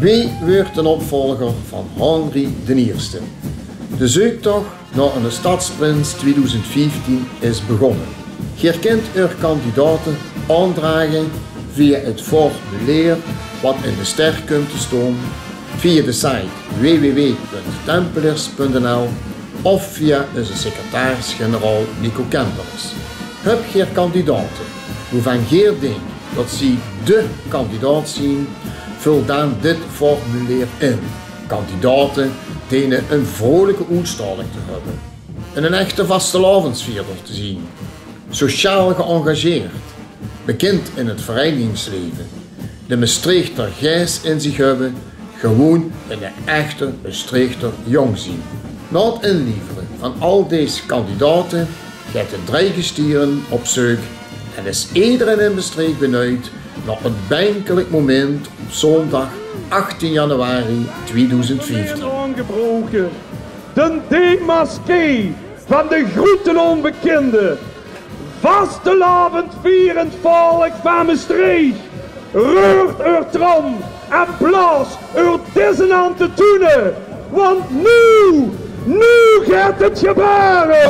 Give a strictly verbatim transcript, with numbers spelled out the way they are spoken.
Wae weurt d'n opvolger van Henri d'n Ierste? De zeuktoch nao 'ne stadsprins twieëdoezend vieftien is begós. Geer kint eur kandidate aandrage via 't formulier wat in de ster kump te stoon, via de site w w w punt tempeleers punt n l of via eus secretaris-generaal Nico Kemperlers. Höb geer kandidate wovan geer dink dat zie de kandidaat zien, vul dan dit formulier in. Kandidate dene 'n vrolike oetstraling te höbbe en 'nen echte vastelaovendsvierder te zien. Sociaal geëngageerd, bekind in 't vereinigingsleven, de Mestreechter geis in ziech höbbe, gewoen 'nen echte Mestreechter jóng zien. Nao 't inlievere van al dees kandidate geit de Drie Gestieren op zeuk en is ederein in Mestreech benuid nao 't binkelik moment op zoondag achttien januari twieëdoezend vieftien. Aangebroke. D'n demasqué van de groeten onbekinde. Vastelaovendvierend volk vaan Mestreech. Reurt eur trom en blaos eur dissonante toene. Want noe, noe geit 't gebäöre.